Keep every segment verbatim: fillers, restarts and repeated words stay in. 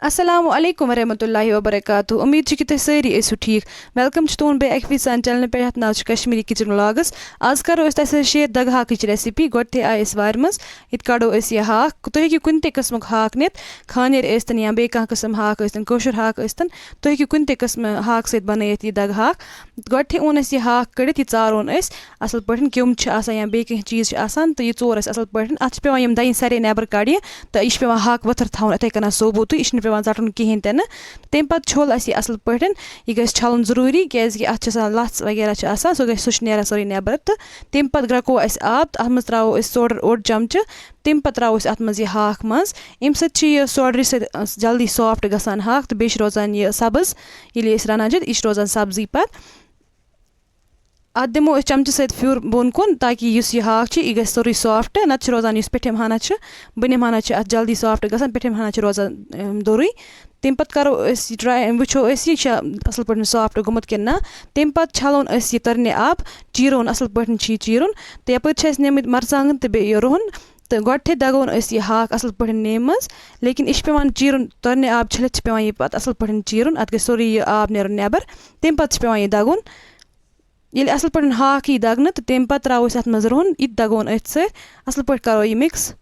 السلام علیکم ورحمۃ اللہ وبرکاتہ۔ امید چھِ کہِ تُہۍ سٲری ٲسِو ٹھیٖک۔ ویلکم چھُ تُہُنٛد بیٚیہِ اَکہِ پھِرِ سانہِ چینلہِ پٮ۪ٹھ، یَتھ ناو چھُ کشمیٖری کچن ولاگس۔ آز کرو أسۍ تۄہہِ سۭتۍ شیئر دگہٕ ہاکٕچ ریسیپی۔ گۄڈٕ تہِ آیہِ أسۍ وارِ منٛز، ییٚتہِ کڑو أسۍ یہِ ہاکھ۔ تُہۍ ہیٚکِو کُنہِ تہِ قٕسمُک ہاکھ نِتھ، خانیٲرۍ ٲسۍتن یا بیٚیہِ کانٛہہ قٕسم ہاکھ ٲسۍتن، کٲشُر ہاکھ ٲسۍتن، تُہۍ ہیٚکِو کُنہِ تہِ قٕسمہٕ ہاکہٕ سۭتۍ بنٲیِتھ یہِ دگہٕ ہاکھ۔ گۄڈٕتھٕے اوٚن اَسہِ یہِ ہاکھ کٔڑِتھ، یہِ ژاروٚن أسۍ اَصٕل پٲٹھۍ، کیوٚم چھِ آسان یا بیٚیہِ کینٛہہ چیٖز چھِ آسان، تہٕ یہِ ژور اَسہِ اَصٕل پٲٹھۍ۔ اَتھ چھِ پٮ۪وان یِم دَجہِ سارے نٮ۪بر کَڑنہِ، تہٕ یہِ چھِ پٮ۪وان ہاکھ ؤتھٕر تھاوُن یِتھَے کَنۍ ثوبوٗتٕے، یہِ چھِنہٕ پٮ۪وان ژَٹُن کِہیٖنۍ تہِ نہٕ۔ تَمہِ پَتہٕ چھوٚل اَسہِ یہِ اَصٕل پٲٹھۍ، یہِ گژھِ چھَلُن ضروٗری، کیٛازِکہِ اَتھ چھِ آسان لَژھ وغیرہ چھِ آسان، سُہ گژھِ، سُہ چھُ نیران سورُے نٮ۪بر۔ تہٕ تَمہِ پَتہٕ گرٛٮ۪کو اَسہِ آب، تہٕ اَتھ منٛز ترٛاوو أسۍ سوڈَر اوٚڑ چَمچہٕ۔ تَمہِ پَتہٕ ترٛاوو أسۍ اَتھ منٛز یہِ ہاکھ منٛز۔ اَمہِ سۭتۍ چھِ یہِ سوڈرِ سۭتۍ، آ، جلدی سافٹ گژھان ہاکھ، تہٕ بیٚیہِ چھِ روزان یہِ سَبٕز۔ ییٚلہِ أسۍ رَنان چھِ، یہِ چھِ روزان سَبزی پَتہٕ۔ اَتھ دِمو أسۍ چَمچہٕ سۭتۍ پھیُر بۄن کُن، تاکہِ یُس یہِ ہاکھ چھُ، یہِ گژھِ سورُے سافٹ۔ نَتہٕ چھِ روزان یُس پیٚٹھِم ہَنا چھِ، بٔنِم ہَنا چھِ اَتھ جلدی سافٹ گژھان، پیٚٹھِم ہَنا چھِ روزان، اَم، دوٚرُے۔ تَمہِ پَتہٕ کَرو أسۍ یہِ ٹراے، وٕچھو أسۍ یہِ چھا اَصٕل پٲٹھۍ سافٹ گوٚمُت کِنہٕ نہ۔ تَمہِ پَتہٕ چھَلون أسۍ یہِ تٔرنہِ آب، چیٖرون اَصٕل پٲٹھۍ چھِ یہِ چیٖرُن۔ تہٕ یَپٲرۍ چھِ اَسہِ نِمٕتۍ مَرژٕوانٛگَن تہٕ بیٚیہِ یہِ رُہَن۔ تہٕ گۄڈٕتھٕے دَگون أسۍ یہِ ہاکھ اَصٕل پٲٹھۍ نیمہِ منٛز، لیکِن یہِ چھِ پٮ۪وان چیٖرُن، تٔرنہِ آب چھٔلِتھ چھِ پٮ۪وان یہِ پَتہٕ اَصٕل پٲٹھۍ چیٖرُن، اَتھ گژھِ سورُے یہِ آب نیرُن نٮ۪بر۔ تَمہِ پَتہٕ چھِ پٮ۪وان یہِ دَگُن۔ ییٚلہِ اَصٕل پٲٹھۍ ہاکھ یی دَگنہٕ، تہٕ تَمہِ پَتہٕ ترٛاوو أسۍ اَتھ منٛز رُہَن، یہِ تہِ دَگون أتھۍ سۭتۍ، اَصٕل پٲٹھۍ کَرو یہِ مِکٕس۔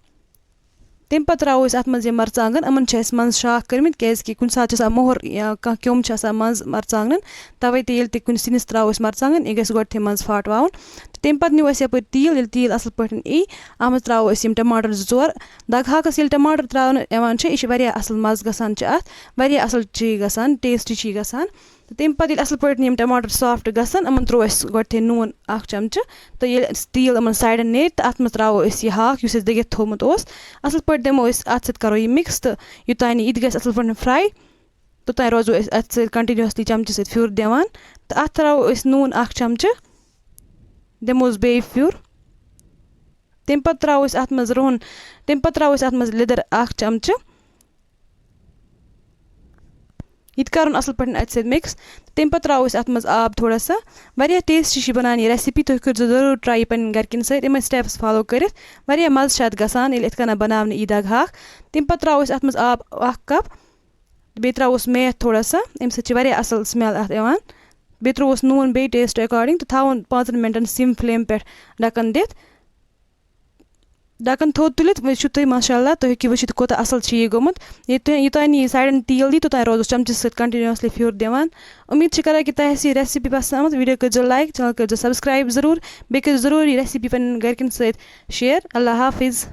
تَمہِ پَتہٕ ترٛاوو أسۍ اَتھ منٛز یِم مَرژٕوانٛگَن، یِمَن چھِ اَسہِ منٛز شاخ کٔرمٕتۍ، کیٛازِکہِ کُنہِ ساتہٕ چھِ آسان مۄہَر یا کانٛہہ کیوٚم چھِ آسان منٛز مَرژٕوانٛگنَن، تَوَے تہِ ییٚلہِ تہِ کُنہِ سِنِس ترٛاوو أسۍ مَرژٕوانٛگَن، یہِ گژھِ گۄڈٕتھٕے منٛز پھاٹھ وَوُن۔ تہٕ تَمہِ پَتہٕ نیوٗ اَسہِ یَپٲرۍ تیٖل، ییٚلہِ تیٖل اَصٕل پٲٹھۍ یی، اَتھ منٛز ترٛاوو أسۍ یِم ٹماٹر زٕ ژور۔ دَگہٕ ہاکَس ییٚلہِ ٹماٹر ترٛاونہٕ یِوان چھِ، یہِ چھِ واریاہ اَصٕل مَزٕ گژھان چھِ اَتھ، واریاہ اَصٕل چھِ یہِ گژھان، ٹیسٹی چھِ یہِ گژھان۔ تہٕ تَمہِ پَتہٕ ییٚلہِ اَصٕل پٲٹھۍ یِم ٹماٹر سافٹ گژھن، یِمَن ترٛوو اَسہِ گۄڈٕتھٕے نوٗن اَکھ چَمچہٕ۔ تہٕ ییٚلہِ اَسہِ تیٖل یِمَن سایڈَن نیرِ، تہٕ اَتھ منٛز ترٛاوو أسۍ یہِ ہاکھ، یُس اَسہِ دٔگِتھ تھوٚومُت اوس۔ اَصٕل پٲٹھۍ دِمو أسۍ اَتھ سۭتۍ، کَرو یہِ مِکٕس، تہٕ یوٚتانۍ یہِ تہِ گژھِ اَصٕل پٲٹھۍ فراے، توٚتانۍ روزو أسۍ اَتھ سۭتۍ کنٹِنیوسلی چَمچہٕ سۭتۍ پھیُر دِوان۔ تہٕ اَتھ ترٛاوو أسۍ نوٗن اَکھ چَمچہٕ، دِموس بیٚیہِ پھیُر۔ تَمہِ پَتہٕ ترٛاوو أسۍ اَتھ منٛز رُہَن، تَمہِ پَتہٕ ترٛاوو أسۍ اَتھ منٛز لیٚدٕر اَکھ چَمچہٕ۔ یہِ تہِ کَرُن اَصٕل پٲٹھۍ اَتہِ سۭتۍ مِکٕس۔ تَمہِ پَتہٕ ترٛاوو أسۍ اَتھ منٛز آب تھوڑا سا۔ واریاہ ٹیسٹی چھِ بَنان یہِ ریسِپی، تُہۍ کٔرۍزیو ضروٗر ٹرٛاے یہِ پَنٕنٮ۪ن گَرِکٮ۪ن سۭتۍ، یِمَے سِٹٮ۪پٕس فالو کٔرِتھ۔ واریاہ مَزٕ چھِ اَتھ گژھان، ییٚلہِ یِتھ کَنۍ بَناونہٕ یی دَگہٕ ہاکھ۔ تَمہِ پَتہٕ ترٛاوو أسۍ اَتھ منٛز آب اَکھ کَپ، بیٚیہِ ترٛاووس میتھ تھوڑا سا، اَمہِ سۭتۍ چھِ واریاہ اَصٕل سٕمٮ۪ل اَتھ یِوان۔ بیٚیہِ ترٛووُس نوٗن بیٚیہِ ٹیسٹ اکارڈنگ تہٕ تھاوُن پانٛژَن مِنٹَن سِم فٕلیم پٮ۪ٹھ ڈَکَن دِتھ۔ ڈَکَن تھوٚد تُلِتھ وٕچھِو تُہۍ، ماشاء اللہ، تُہۍ ہیٚکِو وٕچھِتھ کوٗتاہ اَصٕل چھِ یہِ گوٚمُت۔ یہِ تُہۍ، یوٚتام نہٕ یہِ سایڈَن تیٖل دی، توٚتام روزوس چَمچہٕ سۭتۍ کنٹِنیوسلی پھیُر دِوان۔ اُمید چھِ کران کہِ تۄہہِ آسہِ یہِ ریسِپی پَسنٛد آمٕژ۔ ویٖڈیو کٔرۍزیو لایک، چینل کٔرۍزیو سبسکرایب ضروٗر، بیٚیہِ کٔرۍزیو ضروٗر یہِ ریسِپی پنٛنٮ۪ن گَرِکٮ۪ن سۭتۍ شیئر۔ اللہ حافظ۔